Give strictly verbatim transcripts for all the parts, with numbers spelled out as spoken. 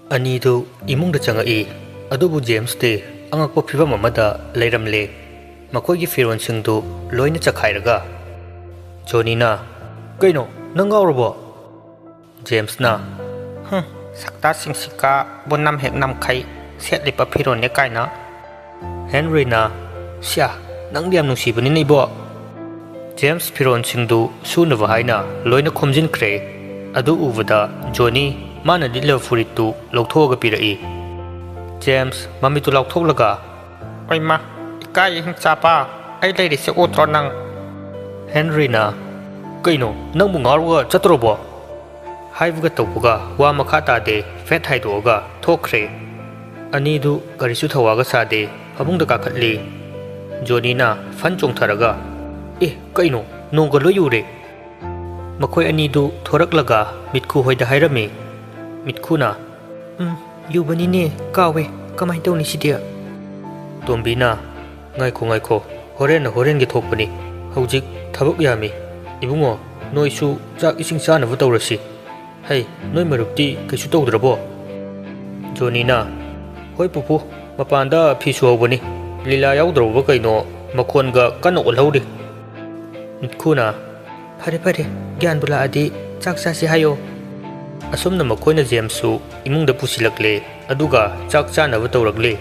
ꯑꯅꯤꯗꯨ ꯏꯃꯨꯡꯗ ꯆꯪꯉꯛꯏ꯫ ꯑꯗꯨꯕꯨ ꯖꯦꯝꯁꯇꯤ ꯑꯉꯛꯄ ꯐꯤꯚꯝ ꯑꯃꯗ ꯂꯩꯔꯝꯂꯦ꯫ ꯃꯈꯣꯏꯒꯤ ꯐꯤꯔꯣꯜꯁꯤꯡꯗꯨ ꯂꯣꯏꯅ ꯆꯈꯥꯏꯔꯒ꯫ ꯖꯣꯅꯤꯅ, "ꯀꯩꯅꯣ, ꯅꯪ ꯉꯥꯎꯔꯕꯣ?" ꯖꯦꯝꯁꯅ, "ꯍꯨꯝ, ꯁꯛꯇꯥꯁꯤꯡꯁꯤꯒ ꯕꯨ ꯅꯝ ꯍꯦꯛ ꯅꯝꯈꯩ ꯁꯦꯠꯂꯤꯕ ꯐꯤꯔꯣꯜꯅꯦ ꯀꯥꯏꯅ?" ꯍꯦꯟꯔꯤꯅ, "ꯁ꯭ꯌꯥ, ꯅꯪꯗꯤ ꯌꯥꯝ ꯅꯨꯡꯁꯤꯕꯅꯤꯅꯦ ꯏꯕꯣ!" ꯖꯦꯝꯁ ꯐꯤꯔꯣꯜꯁꯤꯡꯗꯨ ꯁꯨꯅꯕ ꯍꯥꯏꯅ ꯂꯣꯏꯅ ꯈꯣꯝꯖꯤꯟꯈ꯭ꯔꯦ꯫ ꯑꯗꯨ ꯎꯕꯗ ꯖꯣꯅꯤ ꯃꯥꯅ ꯂꯤꯠꯂꯤꯕ ꯐꯨꯔꯤꯠꯇꯨ ꯂꯧꯊꯣꯛꯑꯒ ꯄꯤꯔꯛꯏ꯫ ꯖꯦꯝꯁ ꯃꯃꯤꯠꯇꯨ ꯂꯥꯎꯊꯣꯛꯂꯒ, "ꯑꯣꯏꯃꯥ, ꯏꯀꯥꯏ ꯏꯍꯤꯡ ꯆꯥꯕ, ꯑꯩ ꯂꯩꯔꯤꯁꯦ ꯎꯗ꯭ꯔꯣ ꯅꯪ?" ꯍꯦꯟꯔꯤꯅ, "ꯀꯩꯅꯣ, ꯅꯪꯕꯨ ꯉꯥꯎꯔꯒ ꯆꯠꯇ꯭ꯔꯣꯕꯣ?" ꯍꯥꯏꯕꯒ ꯇꯧꯕꯒ ꯋꯥ ꯃꯈꯥ ꯇꯥꯗꯦ, ꯐꯦꯠ ꯍꯥꯏꯗꯣꯛꯑꯒ ꯊꯣꯛꯈ꯭ꯔꯦ꯫ ꯑꯅꯤꯗꯨ ꯀꯔꯤꯁꯨ ꯊꯧꯋꯥꯒ ꯁꯥꯗꯦ, ꯐꯃꯨꯡꯗ ꯀꯥꯈꯠꯂꯤ꯫ ꯖꯣꯅꯤꯅ ꯐꯟ ꯆꯣꯡꯊꯔꯒ, "ꯑꯦ, ꯀꯩꯅꯣ, ꯅꯣꯡꯒ ꯂꯣꯏ ꯌꯨꯔꯦ!" ꯃꯈꯣꯏ ꯑꯅꯤꯗꯨ ꯊꯣꯔꯛꯂꯒ ꯃꯤꯠꯈꯨ ꯍꯣꯏꯗ ꯍꯥꯏꯔꯝꯃꯤ꯫ ꯃꯤꯠꯈꯨꯅ, "ꯎꯝ, ꯌꯨꯕꯅꯤꯅꯦ, ꯀꯥꯎꯋꯦ꯫ ꯀꯃꯥꯏ ꯇꯧꯅꯤ ꯁꯤꯗꯤ?" ꯇꯣꯝꯕꯤꯅ, "ꯉꯥꯏꯈꯣ, ꯉꯥꯏꯈꯣ, ꯍꯣꯔꯦꯟꯅ ꯍꯣꯔꯦꯟꯒꯤ ꯊꯣꯛꯄꯅꯤ꯫ ꯍꯧꯖꯤꯛ ꯊꯕꯛ ꯌꯥꯝꯃꯤ꯫ ꯏꯕꯨꯡꯉꯣ, ꯅꯣꯏꯁꯨ ꯆꯥꯛ ꯏꯁꯤꯡ ꯆꯥꯅꯕ ꯇꯧꯔꯁꯤ꯫ ꯍꯩ, ꯅꯣꯏ ꯃꯔꯨꯞꯇꯤ ꯀꯩꯁꯨ ꯇꯧꯗ꯭ꯔꯕꯣ?" ꯖꯣꯅꯤꯅ, "ꯍꯣꯏ ꯄꯨꯄꯨ, ꯃꯄꯥꯟꯗ ꯐꯤ ꯁꯨꯍꯧꯕꯅꯤ꯫ ꯂꯤꯂꯥ ꯌꯥꯎꯗ꯭ꯔꯕ ꯀꯩꯅꯣ, ꯃꯈꯣꯟꯒ ꯀꯟꯅ ꯑꯣꯜꯍꯧꯔꯤ꯫" ꯃꯤꯠꯈꯨꯅ, "ꯐꯔꯦ ꯐꯔꯦ, ꯒ꯭ꯌꯥꯟꯕꯨ ꯂꯥꯛꯑꯗꯤ ꯆꯥꯛ ꯆꯥꯁꯤ ꯍꯥꯏꯌꯣ꯫" ꯑꯁꯨꯝꯅ ꯃꯈꯣꯏꯅ ꯖꯦꯝꯁꯁꯨ ꯏꯃꯨꯡꯗ ꯄꯨꯁꯤꯜꯂꯛꯂꯦ, ꯑꯗꯨꯒ ꯆꯥꯛ ꯆꯥꯅꯕ ꯇꯧꯔꯛꯂꯦ꯫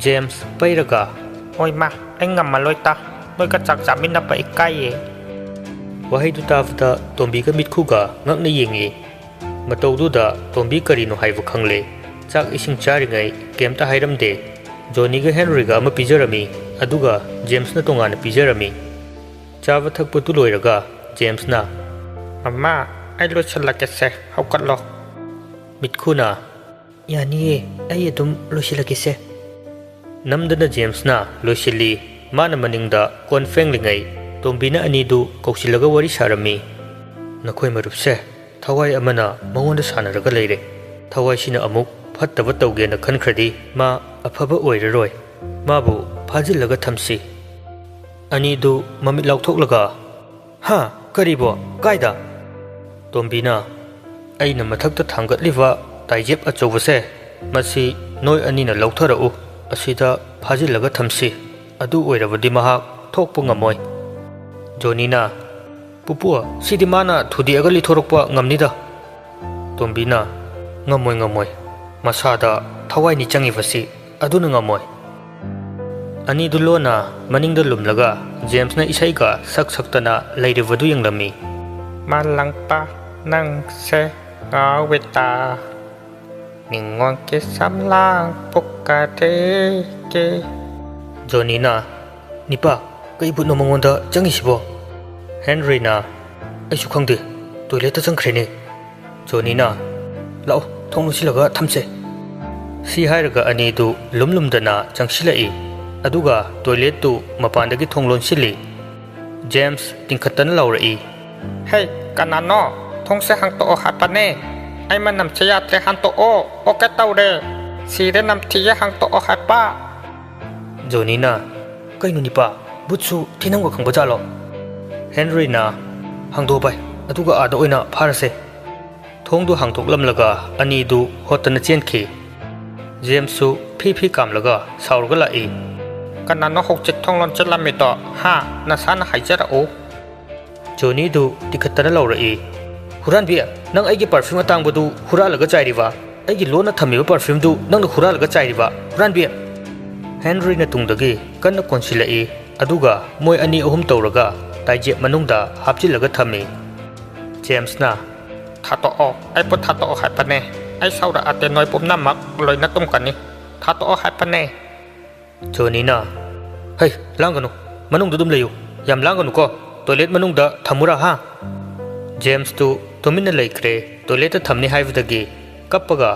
ꯖꯦꯝꯁ ꯄꯩꯔꯒ, "ꯍꯣꯏ ꯃꯥ, ꯑꯩ ꯉꯝꯃꯂꯣꯏ ꯇꯥ, ꯅꯣꯏꯒ ꯆꯥꯛ ꯆꯥꯃꯤꯟꯅꯕ ꯏꯀꯥꯏꯌꯦ꯫" ꯋꯥꯍꯩꯗꯨ ꯇꯥꯕꯗ ꯇꯣꯝꯕꯤꯒ ꯃꯤꯠꯈꯨꯒ ꯉꯛꯅ ꯌꯦꯡꯉꯤ꯫ ꯃꯇꯧꯗꯨꯗ ꯇꯣꯝꯕꯤ ꯀꯔꯤꯅꯣ ꯍꯥꯏꯕ ꯈꯪꯂꯦ꯫ ꯆꯥꯛ ꯏꯁꯤꯡ ꯆꯥꯔꯤꯉꯩ ꯀꯩꯝꯇ ꯍꯥꯏꯔꯝꯗꯦ꯫ ꯖꯣꯅꯤꯒ ꯍꯦꯟꯔꯤꯒ ꯑꯃ ꯄꯤꯖꯔꯝꯃꯤ, ꯑꯗꯨꯒ ꯖꯦꯝꯁꯅ ꯇꯣꯉꯥꯟꯅ ꯄꯤꯖꯔꯝꯃꯤ꯫ ꯆꯥꯕ ꯊꯛꯄꯗꯨ ꯂꯣꯏꯔꯒ ꯖꯦꯝꯁꯅ, "ꯃꯃꯥ, ꯑꯩ ꯂꯣꯏꯁꯤꯜꯂꯒꯦꯁꯦ, ꯍꯧꯒꯠꯂꯣ꯫" ꯃꯤꯠꯈꯨꯅ, "ꯌꯥꯅꯤꯌꯦ, ꯑꯩ ꯑꯗꯨꯝ ꯂꯣꯏꯁꯤꯜꯂꯒꯦꯁꯦ꯫" ꯅꯝꯗꯅ ꯖꯦꯝꯁꯅ ꯂꯣꯏꯁꯤꯜꯂꯤ꯫ ꯃꯥꯅ ꯃꯅꯤꯡꯗ ꯀꯣꯟ ꯐꯦꯡꯂꯤꯉꯩ ꯇꯣꯝꯕꯤꯅ ꯑꯅꯤꯗꯨ ꯀꯧꯁꯤꯜꯂꯒ ꯋꯥꯔꯤ ꯁꯥꯔꯝꯃꯤ꯫ "ꯅꯈꯣꯏ ꯃꯔꯨꯞꯁꯦ ꯊꯋꯥꯏ ꯑꯃꯅ ꯃꯉꯣꯟꯗ ꯁꯥꯟꯅꯔꯒ ꯂꯩꯔꯦ꯫ ꯊꯋꯥꯏꯁꯤꯅ ꯑꯃꯨꯛ ꯐꯠꯇꯕ ꯇꯧꯒꯦꯅ ꯈꯟꯈ꯭ꯔꯗꯤ ꯃꯥ ꯑꯐꯕ ꯑꯣꯏꯔꯔꯣꯏ꯫ ꯃꯥꯕꯨ ꯐꯥꯖꯤꯜꯂꯒ ꯊꯝꯁꯤ꯫" ꯑꯅꯤꯗꯨ ꯃꯃꯤꯠ ꯂꯥꯎꯊꯣꯛꯂꯒ, "ꯍꯥ? ꯀꯔꯤꯕꯣ? ꯀꯥꯏꯗ?" ꯇꯣꯝꯕꯤꯅ, "ꯑꯩꯅ ꯃꯊꯛꯇ ꯊꯥꯡꯒꯠꯂꯤꯕ "ꯇꯥꯏꯖꯦꯞ ꯑꯆꯧꯕꯁꯦ, ꯃꯁꯤ ꯅꯣꯏ ꯑꯅꯤꯅ ꯂꯧꯊꯔꯛꯎ, ꯑꯁꯤꯗ ꯐꯥꯖꯤꯜꯂꯒ ꯊꯝꯁꯤ, ꯑꯗꯨ ꯑꯣꯏꯔꯕꯗꯤ ꯃꯍꯥꯛ ꯊꯣꯛꯄ ꯉꯝꯃꯣꯏ"꯫ ꯖꯣꯅꯤꯅ, "ꯄꯨꯄꯨ, ꯁꯤꯗꯤ ꯃꯥꯅ ꯊꯨꯗꯦꯛꯑꯒ ꯂꯤꯊꯣꯔꯛꯄ ꯉꯝꯅꯤꯗ"꯫ ꯇꯣꯝꯕꯤꯅ, "ꯉꯝꯃꯣꯏ, ꯉꯝꯃꯣꯏ, ꯃꯁꯥꯗ ꯊꯋꯥꯏꯅꯤ ꯆꯪꯉꯤꯕꯁꯤ, ꯑꯗꯨꯅ ꯉꯝꯃꯣꯏ"꯫ ꯑꯅꯤꯗꯨ ꯂꯣꯟꯅ ꯃꯅꯤꯡꯗ ꯂꯨꯝꯂꯒ ꯖꯦꯝꯁꯅ ꯏꯁꯩꯒ ꯁꯛ ꯁꯛꯇꯅ ꯂꯩꯔꯤꯕꯗꯨ ꯌꯦꯡꯂꯝꯃꯤ꯫ "ꯃꯥꯂꯪꯄꯥ, ꯅꯪꯁꯦ ꯉꯥꯎꯋꯦꯗ, ꯅꯤꯡꯉꯣꯟꯒꯤ ꯁꯝꯂꯥꯡ ꯄꯨꯀꯥꯔꯦꯒꯦ"꯫ ꯖꯣꯅꯤꯅ, "ꯅꯤꯄꯥ, ꯀꯩ ꯚꯨꯠꯅꯣ ꯃꯉꯣꯟꯗ ꯆꯪꯉꯤꯁꯤꯕꯣ?" ꯍꯦꯟꯔꯤꯅ, "ꯑꯩꯁꯨ ꯈꯪꯗꯦ, ꯇꯣꯏꯂꯦꯠꯇ ꯆꯪꯈ꯭ꯔꯦꯅꯦ"꯫ ꯖꯣꯅꯤꯅ, "ꯂꯥꯛꯑꯣ, ꯊꯣꯡ ꯂꯣꯟꯁꯤꯜꯂꯒ ꯊꯝꯁꯦ"꯫ ꯁꯤ ꯍꯥꯏꯔꯒ ꯑꯅꯤꯗꯨ ꯂꯨꯝ ꯂꯨꯝꯗꯅ ꯆꯪꯁꯤꯜꯂꯛꯏ꯫ ꯑꯗꯨꯒ ꯇꯣꯏꯂꯦꯠꯇꯨ ꯃꯄꯥꯟꯗꯒꯤ ꯊꯣꯡ ꯂꯣꯟꯁꯤꯜꯂꯤ꯫ ꯖꯦꯝꯁ ꯇꯤꯡꯈꯠꯇꯅ ꯂꯥꯎꯔꯛꯏ꯫ "ꯍꯦ, ꯀꯅꯥꯅꯣ? ꯊꯣꯡꯁꯦ ꯍꯥꯡꯇꯣꯛꯑꯣ ꯍꯥꯏꯕꯅꯦ꯫ ꯑꯩ ꯃꯅꯝꯁꯦ ꯌꯥꯗ꯭ꯔꯦ, ꯍꯥꯡꯇꯣꯛꯑꯣ꯫ ꯑꯣꯀꯦ ꯇꯧꯔꯦ꯫ ꯁꯤꯔꯦ, ꯅꯝꯊꯤꯌꯦ, ꯍꯥꯡꯇꯣꯛꯑꯣ ꯍꯥꯏꯕ"꯫ ꯖꯣꯅꯤꯅ, "ꯀꯩꯅꯣ ꯅꯤꯄꯥ, ꯚꯨꯠꯁꯨ ꯊꯤꯅꯝꯒ ꯈꯪꯕ ꯖꯥꯠꯂꯣ?" ꯍꯦꯟꯔꯤꯅ, "ꯍꯥꯡꯗꯣꯛꯑꯣ ꯚꯥꯏ, ꯑꯗꯨꯒ ꯑꯥꯗ ꯑꯣꯏꯅ ꯐꯥꯔꯁꯦ"꯫ ꯊꯣꯡꯗꯨ ꯍꯥꯡꯗꯣꯛꯂꯝꯂꯒ ꯑꯅꯤꯗꯨ ꯍꯣꯠꯇꯅ ꯆꯦꯟꯈꯤ꯫ ꯖꯦꯝꯁꯁꯨ ꯐꯤ ꯐꯤ ꯀꯥꯝꯂꯒ ꯁꯥꯎꯔꯒ ꯂꯥꯛꯏ꯫ "ꯀꯅꯥꯅꯣ ꯍꯧꯖꯤꯛ ꯊꯣꯡ ꯂꯣꯟꯁꯤꯜꯂꯝꯃꯤꯗꯣ? ꯍꯥ? ꯅꯁꯥꯅ ꯍꯥꯏꯖꯔꯛꯎ"꯫ ꯖꯣꯅꯤꯗꯨ ꯇꯤꯈꯠꯇꯅ ꯂꯥꯎꯔꯛꯏ꯫ "ꯍꯨꯔꯥꯟꯕꯤ, ꯅꯪ ꯑꯩꯒꯤ ꯄꯔꯐ꯭ꯌꯨꯝ ꯑꯇꯥꯡꯕꯗꯨ ꯍꯨꯔꯥꯜꯂꯒ ꯆꯥꯏꯔꯤꯕ? ꯑꯩꯒꯤ ꯂꯣꯟꯅ ꯊꯝꯃꯤꯕ ꯄꯔꯐ꯭ꯌꯨꯝꯗꯨ ꯅꯪꯅ ꯍꯨꯔꯥꯜꯂꯒ ꯆꯥꯏꯔꯤꯕ? ꯍꯨꯔꯥꯟꯕꯤ!" ꯍꯦꯟꯔꯤꯅ ꯇꯨꯡꯗꯒꯤ ꯀꯟꯅ ꯀꯣꯟꯁꯤꯜꯂꯛꯏ, ꯑꯗꯨꯒ ꯃꯣꯏ ꯑꯅꯤ ꯑꯍꯨꯝ ꯇꯧꯔꯒ ꯇꯥꯏꯖꯦꯞ ꯃꯅꯨꯡꯗ ꯍꯥꯞꯆꯤꯜꯂꯒ ꯊꯝꯃꯤ꯫ ꯖꯦꯝꯁꯅ, "ꯊꯥꯗꯣꯛꯑꯣ, ꯑꯩꯕꯨ ꯊꯥꯗꯣꯛꯑꯣ ꯍꯥꯏꯕꯅꯦ꯫ ꯑꯩ ꯁꯥꯎꯔꯛꯑꯗꯤ ꯅꯣꯏ ꯄꯨꯝꯅꯃꯛ ꯂꯣꯏꯅ ꯇꯨꯝꯒꯅꯤ꯫ ꯊꯥꯗꯣꯛꯑꯣ ꯍꯥꯏꯕꯅꯦ"꯫ ꯖꯣꯅꯤꯅ, "ꯍꯩ, ꯂꯥꯡꯒꯅꯨ, ꯃꯅꯨꯡꯗ ꯑꯗꯨꯝ ꯂꯩꯌꯨ, ꯌꯥꯝ ꯂꯥꯡꯒꯅꯨꯀꯣ, ꯇꯣꯏꯂꯦꯠ ꯃꯅꯨꯡꯗ ꯊꯝꯃꯨꯔꯥ, ꯍꯥ?" ꯖꯦꯝꯁꯇꯨ ꯇꯨꯃꯤꯟꯅ ꯂꯩꯈ꯭ꯔꯦ, ꯇꯣꯏꯂꯦꯠꯇ ꯊꯝꯅꯤ ꯍꯥꯏꯕꯗꯒꯤ ꯀꯞꯄꯒ꯫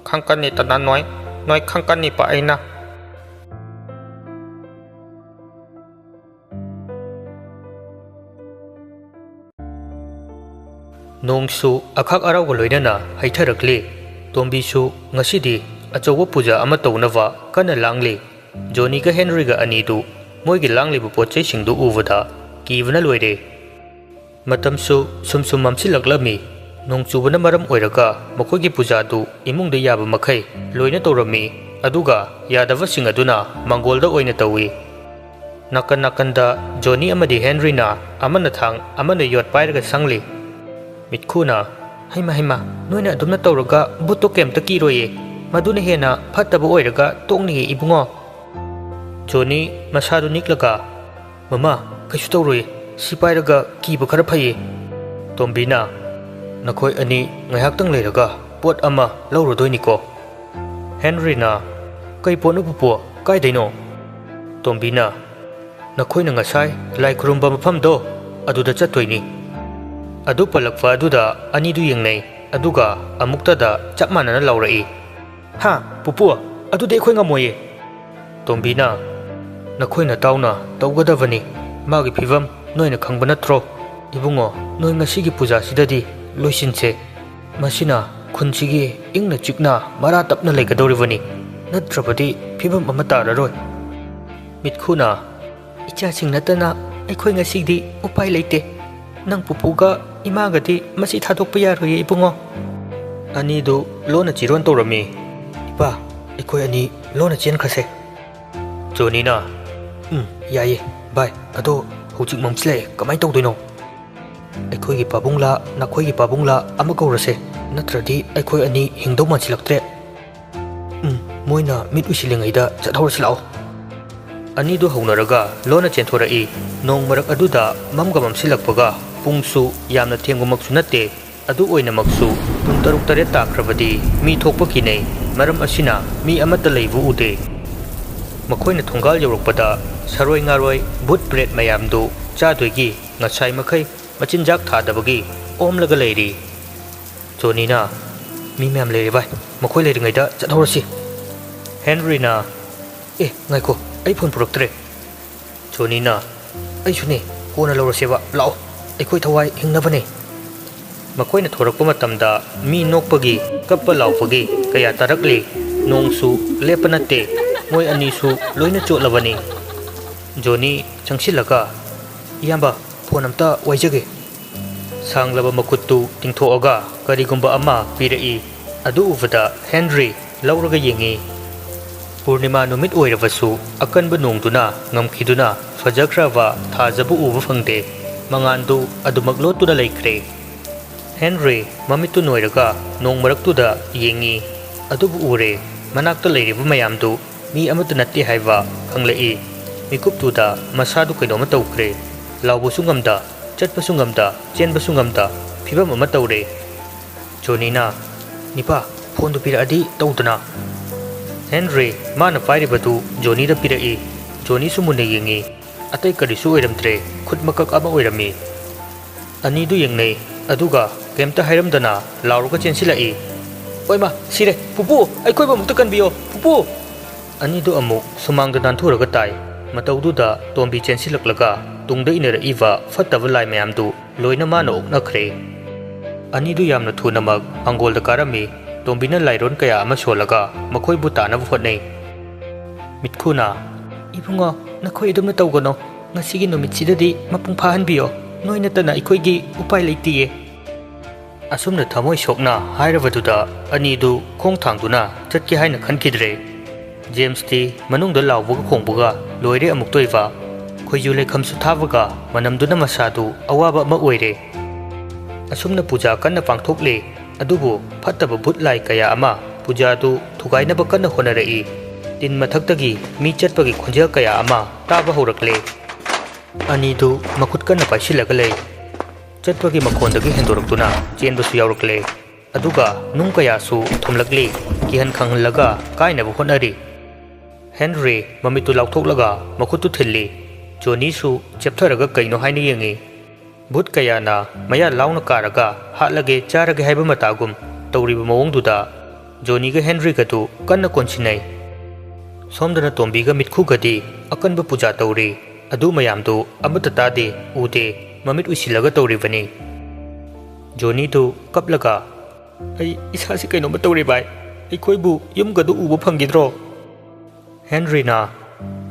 "ꯈꯪꯀꯅꯤꯗꯅ ꯅꯣꯏ, ꯅꯣꯏ ꯈꯪꯀꯅꯤꯕ ꯑꯩꯅ"꯫ ꯅꯣꯡꯁꯨ ꯑꯈꯥꯛ ꯑꯔꯥꯎꯒ ꯂꯣꯏꯅꯅ ꯍꯩꯊꯔꯛꯂꯤ꯫ ꯇꯣꯝꯕꯤꯁꯨ ꯉꯁꯤꯗꯤ ꯑꯆꯧꯕ ꯄꯨꯖꯥ ꯑꯃ ꯇꯧꯅꯕ ꯀꯟꯅ ꯂꯥꯡꯂꯤ꯫ ꯖꯣꯅꯤꯒ ꯍꯦꯟꯔꯤꯒ ꯑꯅꯤꯗꯨ ꯃꯣꯏꯒꯤ ꯂꯥꯡꯂꯤꯕ ꯄꯣꯠ ꯆꯩꯁꯤꯡꯗꯨ ꯎꯕꯗ ꯀꯤꯕꯅ ꯂꯣꯏꯔꯦ꯫ ꯃꯇꯝꯁꯨ ꯁꯨꯝ ꯁꯨꯝ ꯃꯝꯁꯤꯜꯂꯛꯂꯝꯃꯤ꯫ ꯅꯣꯡ ꯆꯨꯕꯅ ꯃꯔꯝ ꯑꯣꯏꯔꯒ ꯃꯈꯣꯏꯒꯤ ꯄꯨꯖꯥꯗꯨ ꯏꯃꯨꯡꯗ ꯌꯥꯕ ꯃꯈꯩ ꯂꯣꯏꯅ ꯇꯧꯔꯝꯃꯤ, ꯑꯗꯨꯒ ꯌꯥꯗꯕꯁꯤꯡ ꯑꯗꯨꯅ ꯃꯥꯡꯒꯣꯜꯗ ꯑꯣꯏꯅ ꯇꯧꯏ꯫ ꯅꯥꯀꯟ ꯅꯥꯀꯟꯗ ꯖꯣꯅꯤ ꯑꯃꯗꯤ ꯍꯦꯟꯔꯤꯅ ꯑꯃꯅ ꯊꯥꯡ ꯑꯃꯅ ꯌꯣꯠ ꯄꯥꯏꯔꯒ ꯁꯪꯂꯤ꯫ ꯃꯤꯠꯈꯨꯅ, "ꯍꯩꯃ ꯍꯩꯃ, ꯅꯣꯏꯅ ꯑꯗꯨꯝꯅ ꯇꯧꯔꯒ ꯚꯨꯠꯇꯣ ꯀꯩꯝꯇ ꯀꯤꯔꯣꯏꯌꯦ, ꯃꯗꯨꯅ ꯍꯦꯟꯅ ꯐꯠꯇꯕ ꯑꯣꯏꯔꯒ ꯇꯣꯛꯅꯤꯌꯦ ꯏꯕꯨꯡꯉꯣ꯫" ꯖꯣꯅꯤ ꯃꯁꯥꯗꯨ ꯅꯤꯛꯂꯒ, "ꯃꯃꯥ, ꯀꯩꯁꯨ ꯇꯧꯔꯣꯏꯌꯦ, ꯁꯤ ꯄꯥꯏꯔꯒ ꯀꯤꯕ ꯈꯔ ꯐꯩꯌꯦ꯫" ꯇꯣꯝꯕꯤꯅ, "ꯅꯈꯣꯏ ꯑꯅꯤ ꯉꯥꯏꯍꯥꯛꯇꯪ ꯂꯩꯔꯒ ꯄꯣꯠ ꯑꯃ ꯂꯧꯔꯨꯗꯣꯏꯅꯤꯀꯣ꯫" ꯍꯦꯟꯔꯤꯅ, "ꯀꯩ ꯄꯣꯠꯅꯣ ꯄꯨꯄꯨ, ꯀꯥꯏꯗꯩꯅꯣ?" ꯇꯣꯝꯕꯤꯅ, "ꯅꯈꯣꯏꯅ ꯉꯁꯥꯏ ꯂꯥꯏ ꯈꯨꯔꯨꯝꯕ ꯃꯐꯝꯗꯣ, ꯑꯗꯨꯗ ꯆꯠꯇꯣꯏꯅꯤ꯫" ꯑꯗꯨ ꯄꯜꯂꯛꯄ ꯑꯗꯨꯗ ꯑꯅꯤꯗꯨ ꯌꯦꯡꯅꯩ, ꯑꯗꯨꯒ ꯑꯃꯨꯛꯇꯗ ꯆꯞ ꯃꯥꯟꯅꯅ ꯂꯥꯎꯔꯛꯏ꯫ "ꯍꯥ, ꯄꯨꯄꯨ, ꯑꯗꯨꯗꯤ ꯑꯩꯈꯣꯏ ꯉꯝꯃꯣꯏꯌꯦ꯫" ꯇꯣꯝꯕꯤꯅ, "ꯅꯈꯣꯏ ꯅꯇꯥꯎꯅ ꯇꯧꯒꯗꯕꯅꯤ, ꯃꯥꯒꯤ ꯐꯤꯕꯝ ꯅꯣꯏꯅ ꯈꯪꯕ ꯅꯠꯇ꯭ꯔꯣ? ꯏꯕꯨꯡꯉꯣ, ꯅꯣꯏ ꯉꯁꯤꯒꯤ ꯄꯨꯖꯥꯁꯤꯗꯗꯤ ꯂꯣꯏꯁꯤꯟꯁꯦ꯫ ꯃꯁꯤꯅ ꯈꯨꯟꯁꯤꯒꯤ ꯏꯪꯅ ꯆꯤꯛꯅ ꯃꯔꯥ ꯇꯞꯅ ꯂꯩꯒꯗꯧꯔꯤꯕꯅꯤ, ꯅꯠꯇ꯭ꯔꯕꯗꯤ ꯐꯤꯕꯝ ꯑꯃ ꯇꯥꯔꯔꯣꯏ꯫" ꯃꯤꯠꯈꯨꯅ, "ꯏꯆꯥꯁꯤꯡ ꯅꯠꯇꯅ ꯑꯩꯈꯣꯏ ꯉꯁꯤꯗꯤ ꯎꯄꯥꯏ ꯂꯩꯇꯦ꯫ ꯅꯪ ꯄꯨꯄꯨꯒ ꯏꯃꯥꯒꯗꯤ ꯃꯁꯤ ꯊꯥꯗꯣꯛꯄ ꯌꯥꯔꯣꯏꯌꯦ ꯏꯕꯨꯡꯉꯣ꯫" ꯑꯅꯤꯗꯨ ꯂꯣꯟꯅ ꯆꯤꯔꯣꯟ ꯇꯧꯔꯝꯃꯤ꯫ "ꯏꯄꯥ, ꯑꯩꯈꯣꯏ ꯑꯅꯤ ꯂꯣꯟꯅ ꯆꯦꯟꯈ꯭ꯔꯁꯦ꯫" ꯖꯣꯅꯤꯅ, "ꯎꯝ, ꯌꯥꯏꯌꯦ ꯚꯥꯏ, ꯑꯗꯣ ꯍꯧꯖꯤꯛ ꯃꯝꯁꯤꯜꯂꯛꯑꯦ, ꯀꯃꯥꯏꯅ ꯇꯧꯗꯣꯏꯅꯣ? ꯑꯩꯈꯣꯏꯒꯤ ꯄꯥꯕꯨꯡꯂꯥ ꯅꯈꯣꯏꯒꯤ ꯄꯥꯕꯨꯡꯂꯥ ꯑꯃ ꯀꯧꯔꯁꯦ, ꯅꯠꯇ꯭ꯔꯗꯤ ꯑꯩꯈꯣꯏ ꯑꯅꯤ ꯍꯤꯡꯗꯧ ꯃꯥꯟꯁꯤꯜꯂꯛꯇ꯭ꯔꯦ꯫ ꯎꯝ, ꯃꯣꯏꯅ ꯃꯤꯠ ꯎꯏꯁꯤꯜꯂꯤꯉꯩꯗ ꯆꯠꯍꯧꯔꯁꯤ ꯂꯥꯛꯑꯣ꯫" ꯑꯅꯤꯗꯨ ꯍꯧꯅꯔꯒ ꯂꯣꯟꯅ ꯆꯦꯟꯊꯣꯔꯛꯏ꯫ ꯅꯣꯡ ꯃꯔꯛ ꯑꯗꯨꯗ ꯃꯝꯒ ꯃꯝꯁꯤꯜꯂꯛꯄꯒ, ꯄꯨꯡꯁꯨ ꯌꯥꯝꯅ ꯊꯦꯡꯕꯃꯛꯁꯨ ꯅꯠꯇꯦ꯫ ꯑꯗꯨ ꯑꯣꯏꯅꯃꯛꯁꯨ ꯄꯨꯡ ꯇꯔꯨꯛ ꯇꯔꯦꯠ ꯇꯥꯈ꯭ꯔꯕꯗꯤ ꯃꯤ ꯊꯣꯛꯄ ꯀꯤꯅꯩ, ꯃꯔꯝ ꯑꯁꯤꯅ ꯃꯤ ꯑꯃꯠꯇ ꯂꯩꯕ ꯎꯗꯦ꯫ ꯃꯈꯣꯏꯅ ꯊꯣꯡꯒꯥꯜ ꯌꯧꯔꯛꯄꯗ ꯁꯔꯣꯏ ꯉꯥꯔꯣꯏ, ꯚꯨꯠ ꯄ꯭ꯔꯦꯠ ꯃꯌꯥꯝꯗꯨ ꯆꯥꯗꯣꯏꯒꯤ ꯉꯁꯥꯏ ꯃꯈꯩ ꯃꯆꯤꯟꯖꯥꯛ ꯊꯥꯗꯕꯒꯤ ꯑꯣꯝꯂꯒ ꯂꯩꯔꯤ꯫ ꯖꯣꯅꯤꯅ, "ꯃꯤ ꯃꯌꯥꯝ ꯂꯩꯔꯦ ꯚꯥꯏ, ꯃꯈꯣꯏ ꯂꯩꯔꯤꯉꯩꯗ ꯆꯠꯍꯧꯔꯁꯤ꯫" ꯍꯦꯟꯔꯤꯅ, "ꯑꯦ, ꯉꯥꯏꯈꯣ, ꯑꯩ ꯐꯣꯟ ꯄꯨꯔꯛꯇ꯭ꯔꯦ꯫" ꯖꯣꯅꯤꯅ, "ꯑꯩꯁꯨꯅꯦ, ꯀꯣꯟꯅ ꯂꯧꯔꯁꯦꯕ, ꯂꯥꯛꯑꯣ, ꯑꯩꯈꯣꯏ ꯊꯋꯥꯏ ꯍꯤꯡꯅꯕꯅꯦ꯫" ꯃꯈꯣꯏꯅ ꯊꯣꯔꯛꯄ ꯃꯇꯝꯗ ꯃꯤ ꯅꯣꯛꯄꯒꯤ, ꯀꯞꯄ ꯂꯥꯎꯕꯒꯤ ꯀꯌꯥ ꯇꯥꯔꯛꯂꯤ꯫ ꯅꯣꯡꯁꯨ ꯂꯦꯞꯄ ꯅꯠꯇꯦ꯫ ꯃꯣꯏ ꯑꯅꯤꯁꯨ ꯂꯣꯏꯅ ꯆꯣꯠꯂꯕꯅꯤ꯫ ꯖꯣꯅꯤ ꯆꯪꯁꯤꯜꯂꯒ, "ꯏꯌꯥꯝꯕ, ꯐꯣꯟ ꯑꯝꯇ ꯋꯥꯏꯖꯒꯦ꯫" ꯁꯥꯡꯂꯕ ꯃꯈꯨꯠꯇꯨ ꯇꯤꯡꯊꯣꯛꯑꯒ ꯀꯔꯤꯒꯨꯝꯕ ꯑꯃ ꯄꯤꯔꯛꯏ꯫ ꯑꯗꯨ ꯎꯕꯗ ꯍꯦꯟꯔꯤ ꯂꯧꯔꯒ ꯌꯦꯡꯉꯤ꯫ ꯄꯨꯔꯅꯤꯃꯥ ꯅꯨꯃꯤꯠ ꯑꯣꯏꯔꯕꯁꯨ ꯑꯀꯟꯕ ꯅꯣꯡꯗꯨꯅ ꯉꯝꯈꯤꯗꯨꯅ ꯐꯖꯈ꯭ꯔꯕ ꯊꯥꯖꯕꯨ ꯎꯕ ꯐꯪꯗꯦ꯫ ꯃꯉꯥꯟꯗꯨ ꯑꯗꯨꯃꯛ ꯂꯣꯠꯇꯨꯅ ꯂꯩꯈ꯭ꯔꯦ꯫ ꯍꯦꯟꯔꯤ ꯃꯃꯤꯠꯇꯨ ꯅꯣꯏꯔꯒ ꯅꯣꯡ ꯃꯔꯛꯇꯨꯗ ꯌꯦꯡꯉꯤ꯫ ꯑꯗꯨꯕꯨ ꯎꯔꯦ, ꯃꯅꯥꯛꯇ ꯂꯩꯔꯤꯕ ꯃꯌꯥꯝꯗꯨ ꯃꯤ ꯑꯃꯠꯇ ꯅꯠꯇꯦ ꯍꯥꯏꯕ ꯈꯪꯂꯛꯏ꯫ ꯃꯤꯀꯨꯞꯇꯨꯗ ꯃꯁꯥꯗꯨ ꯀꯩꯅꯣꯝꯃ ꯇꯧꯈ꯭ꯔꯦ꯫ ꯂꯥꯎꯕꯁꯨ ꯉꯝꯗ, ꯆꯠꯄꯁꯨ ꯉꯝꯗ, ꯆꯦꯟꯕꯁꯨ ꯉꯝꯗ ꯐꯤꯕꯝ ꯑꯃ ꯇꯧꯔꯦ꯫ ꯖꯣꯅꯤꯅ, "ꯅꯤꯄꯥ, ꯐꯣꯟꯗꯨ ꯄꯤꯔꯛꯑꯗꯤ ꯇꯧꯗꯅ?" ꯍꯦꯟꯔꯤ ꯃꯥꯅ ꯄꯥꯏꯔꯤꯕꯗꯨ ꯖꯣꯅꯤꯗ ꯄꯤꯔꯛꯏ꯫ ꯖꯣꯅꯤꯁꯨ ꯃꯨꯟꯅ ꯌꯦꯡꯉꯤ꯫ ꯑꯇꯩ ꯀꯔꯤꯁꯨ ꯑꯣꯏꯔꯝꯗ꯭ꯔꯦ, ꯈꯨꯠ ꯃꯀꯛ ꯑꯃ ꯑꯣꯏꯔꯝꯃꯤ꯫ ꯑꯅꯤꯗꯨ ꯌꯦꯡꯅꯩ, ꯑꯗꯨꯒ ꯀꯩꯝꯇ ꯍꯥꯏꯔꯝꯗꯅ ꯂꯥꯎꯔꯒ ꯆꯦꯟꯁꯤꯜꯂꯛꯏ꯫ "ꯑꯣꯏꯃꯥ, ꯁꯤꯔꯦ! ꯄꯨꯄꯨ, ꯑꯩꯈꯣꯏꯕꯨ ꯑꯃꯨꯛꯇ ꯀꯟꯕꯤꯌꯣ, ꯄꯨꯄꯨ!" ꯑꯅꯤꯗꯨ ꯑꯃꯨꯛ ꯁꯨꯃꯥꯡꯗ ꯅꯥꯟꯊꯨꯔꯒ ꯇꯥꯏ꯫ ꯃꯇꯧꯗꯨꯗ ꯇꯣꯝꯕꯤ ꯆꯦꯟꯁꯤꯜꯂꯛꯂꯒ ꯇꯨꯡꯗ ꯏꯟꯅꯔꯛꯏꯕ ꯐꯠꯇꯕ ꯂꯥꯏ ꯃꯌꯥꯝꯗꯨ ꯂꯣꯏꯅ ꯃꯥꯅ ꯑꯣꯛꯅꯈ꯭ꯔꯦ꯫ ꯑꯅꯤꯗꯨ ꯌꯥꯝꯅ ꯊꯨꯅꯃꯛ ꯃꯥꯡꯒꯣꯜꯗ ꯀꯥꯔꯝꯃꯤ꯫ ꯇꯣꯝꯕꯤꯅ ꯂꯥꯏꯔꯣꯟ ꯀꯌꯥ ꯑꯃ ꯁꯣꯜꯂꯒ ꯃꯈꯣꯏꯕꯨ ꯇꯥꯅꯕ ꯍꯣꯠꯅꯩ꯫ ꯃꯤꯠꯈꯨꯅ, "ꯏꯕꯨꯡꯉꯣ, ꯅꯈꯣꯏ ꯑꯗꯨꯝꯅ ꯇꯧꯒꯅꯣ꯫ ꯉꯁꯤꯒꯤ ꯅꯨꯃꯤꯠꯁꯤꯗꯗꯤ ꯃꯄꯨꯡ ꯐꯥꯍꯟꯕꯤꯌꯣ꯫ ꯅꯣꯏ ꯅꯠꯇꯅ ꯑꯩꯈꯣꯏꯒꯤ ꯎꯄꯥꯏ ꯂꯩꯇꯤꯌꯦ꯫" ꯑꯁꯨꯝꯅ ꯊꯃꯣꯏ ꯁꯣꯛꯅ ꯍꯥꯏꯔꯕꯗꯨꯗ ꯑꯅꯤꯗꯨ ꯈꯣꯡ ꯊꯥꯡꯗꯨꯅ ꯆꯠꯀꯦ ꯍꯥꯏꯅ ꯈꯟꯈꯤꯗ꯭ꯔꯦ꯫ ꯖꯦꯝꯁꯇꯤ ꯃꯅꯨꯡꯗ ꯂꯥꯎꯕꯒ ꯈꯣꯡꯕꯒ ꯂꯣꯏꯔꯦ ꯑꯃꯨꯛꯇꯣꯏꯕ꯫ ꯈꯣꯏꯖꯨ ꯂꯩꯈꯝꯁꯨ ꯊꯥꯕꯒ ꯃꯅꯝꯗꯨꯅ ꯃꯁꯥꯗꯨ ꯑꯋꯥꯕ ꯑꯃ ꯑꯣꯏꯔꯦ꯫ ꯑꯁꯨꯝꯅ ꯄꯨꯖꯥ ꯀꯟꯅ ꯄꯥꯡꯊꯣꯛꯂꯦ꯫ ꯑꯗꯨꯕꯨ ꯐꯠꯇꯕ ꯚꯨꯠ ꯂꯥꯏ ꯀꯌꯥ ꯑꯃ ꯄꯨꯖꯥꯗꯨ ꯊꯨꯒꯥꯏꯅꯕ ꯀꯟꯅ ꯍꯣꯠꯅꯔꯛꯏ꯫ ꯇꯤꯟ ꯃꯊꯛꯇꯒꯤ ꯃꯤ ꯆꯠꯄꯒꯤ ꯈꯣꯟꯖꯦꯜ ꯀꯌꯥ ꯑꯃ ꯇꯥꯕ ꯍꯧꯔꯛꯂꯦ꯫ ꯑꯅꯤꯗꯨ ꯃꯈꯨꯠ ꯀꯟꯅ ꯄꯥꯏꯁꯤꯜꯂꯒ ꯂꯩ꯫ ꯆꯠꯄꯒꯤ ꯃꯈꯣꯟꯗꯒꯤ ꯍꯦꯟꯗꯣꯔꯛꯇꯨꯅ ꯆꯦꯟꯕꯁꯨ ꯌꯥꯎꯔꯛꯂꯦ꯫ ꯑꯗꯨꯒ ꯅꯨꯡ ꯀꯌꯥꯁꯨ ꯊꯨꯝꯂꯛꯂꯤ꯫ ꯀꯤꯍꯟ ꯈꯪꯍꯜꯂꯒ ꯀꯥꯏꯅꯕ ꯍꯣꯠꯅꯔꯤ꯫ ꯍꯦꯟꯔꯤ ꯃꯃꯤꯠꯇꯨ ꯂꯥꯎꯊꯣꯛꯂꯒ ꯃꯈꯨꯠꯇꯨ ꯊꯤꯜꯂꯤ꯫ ꯖꯣꯅꯤꯁꯨ ꯆꯦꯞꯊꯔꯒ ꯀꯩꯅꯣ ꯍꯥꯏꯅ ꯌꯦꯡꯉꯤ꯫ ꯚꯨꯠ ꯀꯌꯥꯅ ꯃꯌꯥ ꯂꯥꯎꯅ ꯀꯥꯔꯒ ꯍꯥꯠꯂꯒꯦ ꯆꯥꯔꯒꯦ ꯍꯥꯏꯕ ꯃꯇꯥꯒꯨꯝ ꯇꯧꯔꯤꯕ ꯃꯑꯣꯡꯗꯨꯗ ꯖꯣꯅꯤꯒ ꯍꯦꯟꯔꯤꯒꯗꯨ ꯀꯟꯅ ꯀꯣꯟꯁꯤꯟꯅꯩ꯫ ꯁꯣꯝꯗꯅ ꯇꯣꯝꯕꯤꯒ ꯃꯤꯠꯈꯨꯒꯗꯤ ꯑꯀꯟꯕ ꯄꯨꯖꯥ ꯇꯧꯔꯤ꯫ ꯑꯗꯨ ꯃꯌꯥꯝꯗꯨ ꯑꯃꯠꯇ ꯇꯥꯗꯦ, ꯎꯗꯦ, ꯃꯃꯤꯠ ꯎꯏꯁꯤꯜꯂꯒ ꯇꯧꯔꯤꯕꯅꯤ꯫ ꯖꯣꯅꯤꯗꯨ ꯀꯞꯂꯒ, "ꯑꯩ ꯏꯁꯥꯁꯤ ꯀꯩꯅꯣꯝꯃ ꯇꯧꯔꯦ ꯚꯥꯏ꯫ ꯑꯩꯈꯣꯏꯕꯨ ꯌꯨꯝꯒꯗꯨ ꯎꯕ ꯐꯪꯈꯤꯗ꯭ꯔꯣ?" ꯍꯦꯟꯔꯤꯅ,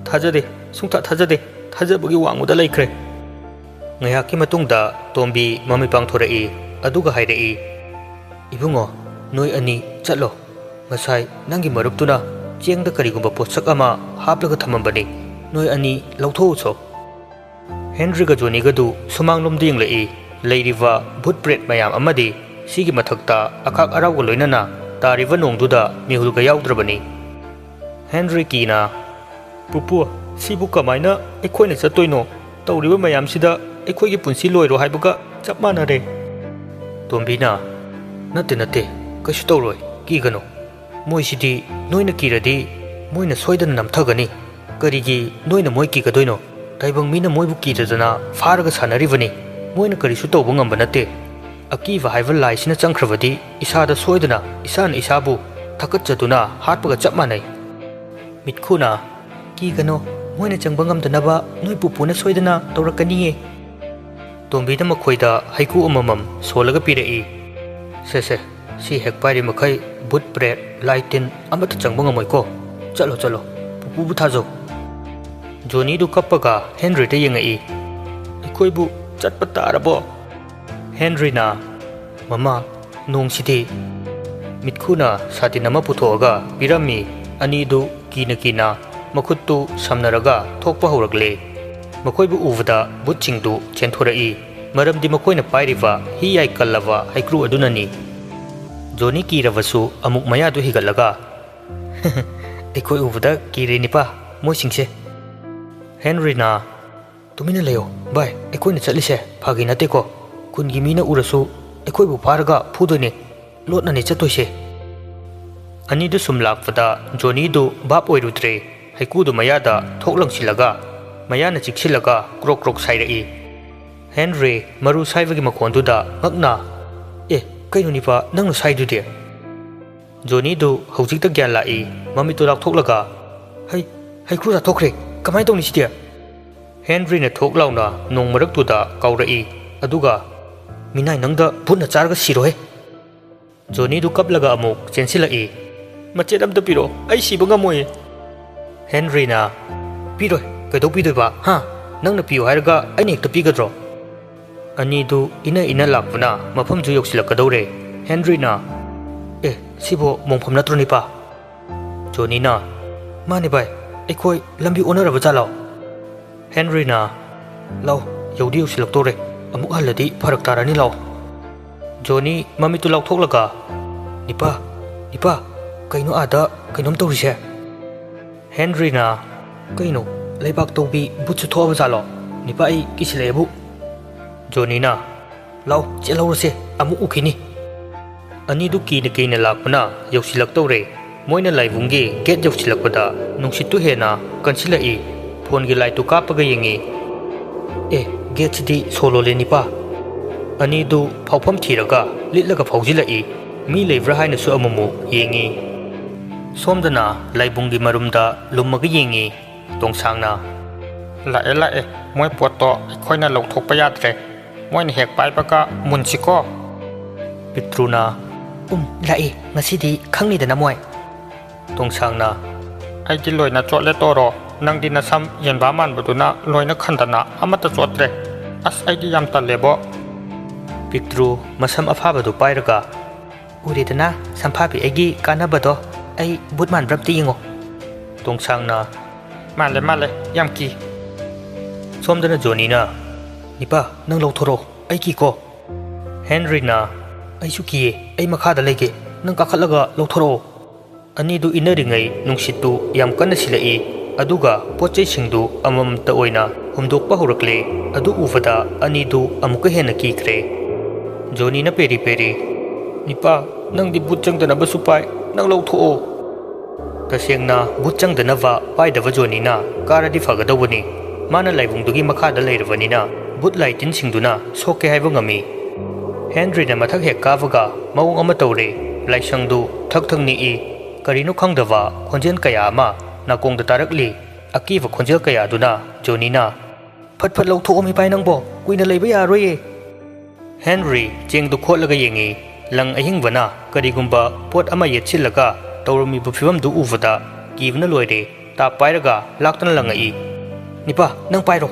"ꯊꯥꯖꯗꯦ, ꯁꯨꯡꯊꯥ ꯊꯥꯖꯗꯦ꯫ ꯊꯥꯖꯕꯒꯤ ꯋꯥꯡꯃꯗ ꯂꯩꯈ꯭ꯔꯦ꯫" ꯉꯥꯏꯍꯥꯛꯀꯤ ꯃꯇꯨꯡꯗ ꯇꯣꯝꯕꯤ ꯃꯃꯤꯠ ꯄꯥꯡꯊꯣꯔꯛꯏ, ꯑꯗꯨꯒ ꯍꯥꯏꯔꯛꯏ, "ꯏꯕꯨꯡꯉꯣ, ꯅꯣꯏ ꯑꯅꯤ ꯆꯠꯂꯣ꯫ ꯉꯁꯥꯏ ꯅꯪꯒꯤ ꯃꯔꯨꯞꯇꯨꯅ ꯆꯦꯡꯗ ꯀꯔꯤꯒꯨꯝꯕ ꯄꯣꯠꯁꯛ ꯑꯃ ꯍꯥꯞꯂꯒ ꯊꯝꯃꯝꯕꯅꯤ꯫ ꯅꯣꯏ ꯑꯅꯤ ꯂꯧꯊꯣꯛꯎꯆꯣ꯫" ꯍꯦꯟꯔꯤꯒ ꯖꯣꯅꯤꯒꯗꯨ ꯁꯨꯃꯥꯡꯂꯣꯝꯗ ꯌꯦꯡꯂꯛꯏ꯫ ꯂꯩꯔꯤꯕ ꯚꯨꯠ ꯄ꯭ꯔꯦꯠ ꯃꯌꯥꯝ ꯑꯃꯗꯤ ꯁꯤꯒꯤ ꯃꯊꯛꯇ ꯑꯈꯥꯛ ꯑꯔꯥꯎꯒ ꯂꯣꯏꯅꯅ ꯇꯥꯔꯤꯕ ꯅꯣꯡꯗꯨꯗ ꯃꯤꯍꯨꯜꯒ ꯌꯥꯎꯗ꯭ꯔꯕꯅꯤ꯫ ꯍꯦꯟꯔꯤ ꯀꯤꯅ, "ꯄꯨꯄꯨ, ꯁꯤꯕꯨ ꯀꯃꯥꯏꯅ ꯑꯩꯈꯣꯏꯅ ꯆꯠꯇꯣꯏꯅꯣ? ꯇꯧꯔꯤꯕ ꯃꯌꯥꯝꯁꯤꯗ ꯑꯩꯈꯣꯏꯒꯤ ꯄꯨꯟꯁꯤ ꯂꯣꯏꯔꯣ ꯍꯥꯏꯕꯒ ꯆꯞ ꯃꯥꯟꯅꯔꯦ꯫" ꯇꯣꯝꯕꯤꯅ, "ꯅꯠꯇꯦ, ꯅꯠꯇꯦ, ꯀꯩꯁꯨ ꯇꯧꯔꯣꯏ, ꯀꯤꯒꯅꯨ꯫ ꯃꯣꯏꯁꯤꯗꯤ ꯅꯣꯏꯅ ꯀꯤꯔꯗꯤ ꯃꯣꯏꯅ ꯁꯣꯏꯗꯅ ꯅꯝꯊꯒꯅꯤ꯫ ꯀꯔꯤꯒꯤ ꯅꯣꯏꯅ ꯃꯣꯏ ꯀꯤꯒꯗꯣꯏꯅꯣ? ꯇꯥꯏꯕꯪ ꯃꯤꯅ ꯃꯣꯏꯕꯨ ꯀꯤꯗꯗꯅ ꯐꯥꯔꯒ ꯁꯥꯟꯅꯔꯤꯕꯅꯤ꯫ ꯃꯣꯏꯅ ꯀꯔꯤꯁꯨ ꯇꯧꯕ ꯉꯝꯕ ꯅꯠꯇꯦ꯫ ꯑꯀꯤꯕ ꯍꯥꯏꯕ ꯂꯥꯏꯁꯤꯅ ꯆꯪꯈ꯭ꯔꯕꯗꯤ ꯏꯁꯥꯗ ꯁꯣꯏꯗꯅ ꯏꯁꯥꯅ ꯏꯁꯥꯕꯨ ꯊꯛꯀꯠꯆꯗꯨꯅ ꯍꯥꯠꯄꯒ ꯆꯞ ꯃꯥꯟꯅꯩ꯫" ꯃꯤꯠꯈꯨꯅ, "ꯀꯤꯒꯅꯣ, ꯃꯣꯏꯅ ꯆꯪꯕ ꯉꯝꯗꯅꯕ ꯅꯣꯏ ꯄꯨꯄꯨꯅ ꯁꯣꯏꯗꯅ ꯇꯧꯔꯛꯀꯅꯤꯌꯦ꯫" ꯇꯣꯝꯕꯤꯅ ꯃꯈꯣꯏꯗ ꯍꯩꯀ꯭ꯔꯨ ꯑꯃꯃꯝ ꯁꯣꯜꯂꯒ ꯄꯤꯔꯛꯏ꯫ "ꯁꯦ, ꯁꯦ, ꯁꯤ ꯍꯦꯛ ꯄꯥꯏꯔꯤ ꯃꯈꯩ ꯚꯨꯠ ꯄ꯭ꯔꯦꯠ, ꯂꯥꯏ ꯇꯤꯟ ꯑꯃꯠꯇ ꯆꯪꯕ ꯉꯝꯃꯣꯏꯀꯣ꯫ ꯆꯠꯂꯣ, ꯆꯠꯂꯣ, ꯄꯨꯄꯨꯕꯨ ꯊꯥꯖꯧ꯫" ꯖꯣꯅꯤꯗꯨ ꯀꯞꯄꯒ ꯍꯦꯟꯔꯤꯗ ꯌꯦꯡꯉꯛꯏ꯫ "ꯑꯩꯈꯣꯏꯕꯨ ꯆꯠꯄ ꯇꯥꯔꯕꯣ?" ꯍꯦꯟꯔꯤꯅ, "ꯃꯃꯥ, ꯅꯣꯡꯁꯤꯗꯤ꯫" ꯃꯤꯠꯈꯨꯅ ꯁꯥꯇꯤꯟ ꯑꯃ ꯄꯨꯊꯣꯛꯑꯒ ꯄꯤꯔꯝꯃꯤ꯫ ꯑꯅꯤꯗꯨ ꯀꯤꯅ ꯀꯤꯅ ꯃꯈꯨꯠꯇꯨ ꯁꯝꯅꯔꯒ ꯊꯣꯛꯄ ꯍꯧꯔꯛꯂꯦ꯫ ꯃꯈꯣꯏꯕꯨ ꯎꯕꯗ ꯚꯨꯠꯁꯤꯡꯗꯨ ꯆꯦꯟꯊꯣꯔꯛꯏ, ꯃꯔꯝꯗꯤ ꯃꯈꯣꯏꯅ ꯄꯥꯏꯔꯤꯕ ꯍꯤ ꯌꯥꯏ ꯀꯜꯂꯕ ꯍꯩꯀ꯭ꯔꯨ ꯑꯗꯨꯅꯅꯤ꯫ ꯖꯣꯅꯤ ꯀꯤꯔꯕꯁꯨ ꯑꯃꯨꯛ ꯃꯌꯥꯗꯨ ꯍꯤꯒꯠꯂꯒ, "ꯑꯩꯈꯣꯏ ꯎꯕꯗ ꯀꯤꯔꯦ ꯅꯤꯄꯥ, ꯃꯣꯏꯁꯤꯡꯁꯦ꯫" ꯍꯦꯟꯔꯤꯅ, "ꯇꯨꯃꯤꯟꯅ ꯂꯩꯌꯣ ꯚꯥꯏ, ꯑꯩꯈꯣꯏꯅ ꯆꯠꯂꯤꯁꯦ ꯐꯥꯒꯤ ꯅꯠꯇꯦꯀꯣ꯫ ꯈꯨꯟꯒꯤ ꯃꯤꯅ ꯎꯔꯁꯨ ꯑꯩꯈꯣꯏꯕꯨ ꯐꯥꯔꯒ ꯐꯨꯗꯣꯏꯅꯦ꯫ ꯂꯣꯠꯅꯅꯦ ꯆꯠꯇꯣꯏꯁꯦ꯫" ꯑꯅꯤꯗꯨ ꯁꯨꯝ ꯂꯥꯛꯄꯗ ꯖꯣꯅꯤꯗꯨ ꯚꯥꯞ ꯑꯣꯏꯔꯨꯗ꯭ꯔꯦ꯫ ꯍꯩꯀ꯭ꯔꯨꯗꯨ ꯃꯌꯥꯗ ꯊꯣꯛ ꯂꯪꯁꯤꯜꯂꯒ ꯃꯌꯥꯅ ꯆꯤꯛꯁꯤꯜꯂꯒ ꯀ꯭ꯔꯣꯛ ꯀ꯭ꯔꯣꯛ ꯁꯥꯏꯔꯛꯏ꯫ ꯍꯦꯟꯔꯤ ꯃꯔꯨ ꯁꯥꯏꯕꯒꯤ ꯃꯈꯣꯟꯗꯨꯗ ꯉꯛꯅ, "ꯑꯦ, ꯀꯩꯅꯣ ꯅꯤꯄꯥ, ꯅꯪꯅ ꯁꯥꯏꯗꯨꯗꯤ?" ꯖꯣꯅꯤꯗꯨ ꯍꯧꯖꯤꯛꯇ ꯒ꯭ꯌꯥꯟ ꯂꯥꯛꯏ꯫ ꯃꯃꯤꯠꯇꯨ ꯂꯥꯎꯊꯣꯛꯂꯒ, "ꯍꯩ, ꯍꯩꯀ꯭ꯔꯨ ꯆꯥꯊꯣꯛꯈ꯭ꯔꯦ꯫ ꯀꯃꯥꯏꯅ ꯇꯧꯅꯤ ꯁꯤꯗꯤ?" ꯍꯦꯟꯔꯤꯅ ꯊꯣꯛ ꯂꯥꯎꯅ ꯅꯣꯡ ꯃꯔꯛꯇꯨꯗ ꯀꯥꯎꯔꯛꯏ, ꯑꯗꯨꯒ, "ꯃꯤꯅꯥꯏ ꯅꯪꯗ ꯚꯨꯠꯅ ꯆꯥꯔꯒ ꯁꯤꯔꯣꯍꯦ!" ꯖꯣꯅꯤꯗꯨ ꯀꯞꯂꯒ ꯑꯃꯨꯛ ꯆꯦꯟꯁꯤꯜꯂꯛꯏ꯫ "ꯃꯆꯦꯠ ꯑꯝꯇ ꯄꯤꯔꯛꯑꯣ, ꯑꯩ ꯁꯤꯕ ꯉꯝꯃꯣꯏꯌꯦ꯫" ꯍꯦꯟꯔꯤꯅ, "ꯄꯤꯔꯣꯏ, ꯀꯩꯗꯧ ꯄꯤꯗꯣꯏꯕ, ꯍꯥ? ꯅꯪꯅ ꯄꯤꯌꯨ ꯍꯥꯏꯔꯒ ꯑꯩꯅ ꯍꯦꯛꯇ ꯄꯤꯒꯗ꯭ꯔꯣ? ꯑꯅꯤꯗꯨ ꯏꯅ ꯏꯅ ꯂꯥꯛꯄꯅ ꯃꯐꯝꯁꯨ ꯌꯧꯁꯤꯜꯂꯛꯀꯗꯧꯔꯦ꯫ ꯍꯦꯟꯔꯤꯅ, "ꯑꯦ, ꯁꯤꯕꯨ ꯃꯣꯡꯐꯝ ꯅꯠꯇ꯭ꯔꯣ, ꯅꯤꯄꯥ?" ꯖꯣꯅꯤꯅ, "ꯃꯥꯅꯦ ꯚꯥꯏ, ꯑꯩꯈꯣꯏ ꯂꯝꯕꯤ ꯑꯣꯟꯅꯔꯕ ꯖꯥꯠꯂꯣ?" ꯍꯦꯟꯔꯤꯅ, "ꯂꯥꯎ, ꯌꯧꯗꯤ ꯌꯧꯁꯤꯜꯂꯛꯇꯧꯔꯦ, ꯑꯃꯨꯛ ꯍꯜꯂꯗꯤ ꯐꯔꯛ ꯇꯥꯔꯅꯤ, ꯂꯥꯎ꯫" ꯖꯣꯅꯤ ꯃꯃꯤꯠꯇꯨ ꯂꯥꯎꯊꯣꯛꯂꯒ, "ꯅꯤꯄꯥ, ꯅꯤꯄꯥ, ꯀꯩꯅꯣ ꯑꯥꯗ ꯀꯩꯅꯣꯝ ꯇꯧꯔꯤꯁꯦ?" ꯍꯦꯟꯔꯤꯅ, "ꯀꯩꯅꯣ, ꯂꯩꯕꯥꯛ ꯇꯧꯕꯤ ꯕꯨꯠꯁꯨ ꯊꯣꯛꯑꯕ ꯖꯥꯠꯂꯣ? ꯅꯤꯄꯥ, ꯑꯩ ꯀꯤꯁꯤꯜꯂꯛꯑꯦꯕꯨ꯫" ꯖꯣꯅꯤꯅ, "ꯂꯥꯎ, ꯆꯦꯜꯍꯧꯔꯁꯦ, ꯑꯃꯨꯛ ꯎꯈꯤꯅꯤ꯫" ꯑꯅꯤꯗꯨ ꯀꯤꯅ ꯀꯤꯅ ꯂꯥꯛꯄꯅ ꯌꯧꯁꯤꯜꯂꯛꯇꯧꯔꯦ꯫ ꯃꯣꯏꯅ ꯂꯥꯏꯕꯨꯡꯒꯤ ꯒꯦꯠ ꯌꯧꯁꯤꯜꯂꯛꯄꯗ ꯅꯨꯡꯁꯤꯠꯇꯨ ꯍꯦꯟꯅ ꯀꯟꯁꯤꯜꯂꯛꯏ꯫ ꯐꯣꯟꯒꯤ ꯂꯥꯏꯠꯇꯨ ꯀꯥꯞꯄꯒ ꯌꯦꯡꯉꯤ꯫ "ꯑꯦ, ꯒꯦꯠꯁꯤꯗꯤ ꯁꯣ ꯂꯣꯜꯂꯦ, ꯅꯤꯄꯥ꯫" ꯑꯅꯤꯗꯨ ꯐꯥꯎꯐꯝ ꯊꯤꯔꯒ ꯂꯤꯠꯂꯒ ꯐꯥꯎꯖꯤꯜꯂꯛꯏ꯫ ꯃꯤ ꯂꯩꯕ꯭ꯔꯥ ꯍꯥꯏꯅꯁꯨ ꯑꯃꯨꯛꯃꯨꯛ ꯌꯦꯡꯉꯤ꯫ ꯁꯣꯝꯗꯅ ꯂꯥꯏꯕꯨꯡꯒꯤ ꯃꯔꯨꯝꯗ ꯂꯨꯝꯃꯒ ꯌꯦꯡꯉꯤ꯫ ꯇꯣꯡꯁꯥꯡꯅ, "ꯂꯥꯛꯑꯦ, ꯂꯥꯛꯑꯦ, ꯃꯣꯏ ꯄꯣꯠꯇꯣ ꯑꯩꯈꯣꯏꯅ ꯂꯧꯊꯣꯛꯄ ꯌꯥꯗ꯭ꯔꯦ꯫ ꯃꯣꯏꯅ ꯍꯦꯛ ꯄꯥꯏꯕꯒ ꯃꯨꯟꯁꯤꯀꯣ꯫" ꯄꯤꯛꯇ꯭ꯔꯨꯅ, "ꯎꯝ, ꯂꯥꯛꯑꯦ, ꯉꯁꯤꯗꯤ ꯈꯪꯅꯤꯗꯅ ꯃꯣꯏ꯫" ꯇꯣꯡꯁꯥꯡꯅ, "ꯑꯩꯗꯤ ꯂꯣꯏꯅ ꯆꯣꯠꯂꯦ ꯇꯣꯔꯣ, ꯅꯪꯗꯤ ꯅꯁꯝ ꯌꯦꯟꯕꯥ ꯃꯥꯟꯕꯗꯨꯅ ꯂꯣꯏꯅ ꯈꯟꯗꯅ ꯑꯃꯠꯇ ꯆꯣꯠꯇ꯭ꯔꯦ꯫ ꯑꯁ, ꯑꯩꯗꯤ ꯌꯥꯝ ꯇꯜꯂꯦꯕꯣ꯫" ꯄꯤꯛꯇ꯭ꯔꯨ ꯃꯁꯝ ꯑꯐꯥꯕꯗꯨ ꯄꯥꯏꯔꯒ, "ꯎꯔꯦꯗꯅ, ꯁꯝꯐꯥꯕꯤ ꯑꯩꯒꯤ ꯀꯥꯟꯅꯕꯗꯣ, ꯑꯩ ꯕꯨꯠ ꯃꯥꯟꯕ꯭ꯔꯥ ꯑꯝꯇ ꯌꯦꯡꯉꯣ꯫" ꯇꯣꯡꯁꯥꯡꯅ, "ꯃꯥꯜꯂꯦ, ꯃꯥꯜꯂꯦ, ꯌꯥꯝ ꯀꯤ꯫" ꯁꯣꯝꯗꯅ ꯖꯣꯅꯤꯅ, "ꯅꯤꯄꯥ, ꯅꯪ ꯂꯧꯊꯣꯔꯛꯑꯣ, ꯑꯩ ꯀꯤꯀꯣ꯫" ꯍꯦꯟꯔꯤꯅ, "ꯑꯩꯁꯨ ꯀꯤꯌꯦ, ꯑꯩ ꯃꯈꯥꯗ ꯂꯩꯒꯦ, ꯅꯪ ꯀꯥꯈꯠꯂꯒ ꯂꯧꯊꯣꯔꯛꯑꯣ꯫" ꯑꯅꯤꯗꯨ ꯏꯟꯅꯔꯤꯉꯩ ꯅꯨꯡꯁꯤꯠꯇꯨ ꯌꯥꯝ ꯀꯟꯅ ꯁꯤꯜꯂꯛꯏ꯫ ꯑꯗꯨꯒ ꯄꯣꯠ ꯆꯩꯁꯤꯡꯗꯨ ꯑꯃꯃꯝꯇ ꯑꯣꯏꯅ ꯍꯨꯝꯗꯣꯛꯄ ꯍꯧꯔꯛꯂꯦ꯫ ꯑꯗꯨ ꯎꯕꯗ ꯑꯅꯤꯗꯨ ꯑꯃꯨꯛꯀ ꯍꯦꯟꯅ ꯀꯤꯈ꯭ꯔꯦ꯫ ꯖꯣꯅꯤꯅ ꯄꯦꯔꯤ ꯄꯦꯔꯤ, "ꯅꯤꯄꯥ, ꯅꯪꯗꯤ ꯕꯨꯠ ꯆꯪꯗꯅꯕꯁꯨ ꯄꯥꯏ, ꯅꯪ ꯂꯧꯊꯣꯛꯑꯣ꯫" ꯇꯁꯦꯡꯅ ꯕꯨꯠ ꯆꯪꯗꯅꯕ ꯄꯥꯏꯗꯕ ꯖꯣꯅꯤꯅ ꯀꯥꯔꯗꯤ ꯐꯒꯗꯧꯕꯅꯤ꯫ ꯃꯥꯅ ꯂꯥꯏꯕꯨꯡꯗꯨꯒꯤ ꯃꯈꯥꯗ ꯂꯩꯔꯕꯅꯤꯅ ꯕꯨꯠ ꯂꯥꯏ ꯇꯤꯟꯁꯤꯡꯗꯨꯅ ꯁꯣꯛꯀꯦ ꯍꯥꯏꯕ ꯉꯝꯃꯤ꯫ ꯍꯦꯟꯔꯤꯅ ꯃꯊꯛ ꯍꯦꯛ ꯀꯥꯕꯒ ꯃꯑꯣꯡ ꯑꯃ ꯇꯧꯔꯦ꯫ ꯂꯥꯏꯁꯪꯗꯨ ꯊꯛ ꯊꯛ ꯅꯤꯛꯏ꯫ ꯀꯔꯤꯅꯣ ꯈꯪꯗꯕ ꯈꯣꯟꯖꯦꯜ ꯀꯌꯥ ꯑꯃ ꯅꯥꯀꯣꯡꯗ ꯇꯥꯔꯛꯂꯤ꯫ ꯑꯀꯤꯕ ꯈꯣꯟꯖꯦꯜ ꯀꯌꯥꯗꯨꯅ ꯖꯣꯅꯤꯅ, "ꯐꯠ ꯐꯠ ꯂꯧꯊꯣꯛꯑꯣ, ꯃꯤꯄꯥꯏ ꯅꯪꯕꯣ, ꯀꯨꯏꯅ ꯂꯩꯕ ꯌꯥꯔꯣꯏꯌꯦ꯫" ꯍꯦꯟꯔꯤ ꯆꯦꯡꯗꯨ ꯈꯣꯠꯂꯒ ꯌꯦꯡꯉꯤ꯫ ꯂꯪ ꯑꯍꯤꯡꯕꯅ ꯀꯔꯤꯒꯨꯝꯕ ꯄꯣꯠ ꯑꯃ ꯌꯦꯠꯁꯤꯜꯂꯒ ꯇꯧꯔꯝꯃꯤꯕ ꯐꯤꯕꯝꯗꯨ ꯎꯕꯗ ꯀꯤꯕꯅ ꯂꯣꯏꯔꯦ꯫ ꯇꯥꯞ ꯄꯥꯏꯔꯒ ꯂꯥꯛꯇꯅ ꯂꯪꯉꯛꯏ꯫ "ꯅꯤꯄꯥ, ꯅꯪ ꯄꯥꯏꯔꯣ꯫"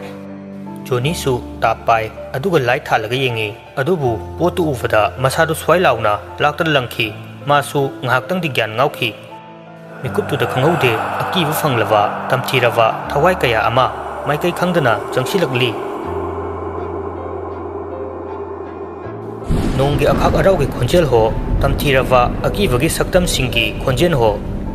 ꯖꯣꯅꯤꯁꯨ ꯇꯥꯞ ꯄꯥꯏ, ꯑꯗꯨꯒ ꯂꯥꯏꯠ ꯊꯥꯜꯂꯒ ꯌꯦꯡꯉꯤ꯫ ꯑꯗꯨꯕꯨ ꯄꯣꯠꯇꯨ ꯎꯕꯗ ꯃꯁꯥꯗꯨ ꯁ꯭ꯋꯥꯏ ꯂꯥꯎꯅ ꯂꯥꯛꯇꯅ ꯂꯪꯈꯤ꯫ ꯃꯥꯁꯨ ꯉꯥꯏꯍꯥꯛꯇꯪꯗꯤ ꯒ꯭ꯌꯥꯟ ꯉꯥꯎꯈꯤ꯫ ꯃꯤꯀꯨꯞꯇꯨꯗ ꯈꯪꯍꯧꯗꯦ, ꯑꯀꯤꯕ ꯐꯪꯂꯕ, ꯇꯝꯊꯤꯔꯕ ꯊꯋꯥꯏ ꯀꯌꯥ ꯑꯃ ꯃꯥꯏꯀꯩ ꯈꯪꯗꯅ ꯆꯪꯁꯤꯜꯂꯛꯂꯤ꯫ ꯅꯣꯡꯒꯤ ꯑꯈꯥꯛ ꯑꯔꯥꯎꯒꯤ ꯈꯣꯟꯖꯦꯜ ꯍꯣ, ꯇꯝꯊꯤꯔꯕ ꯑꯀꯤꯕꯒꯤ ꯁꯛꯇꯝꯁꯤꯡꯒꯤ ꯈꯣꯟꯖꯦꯜ ꯍꯣ,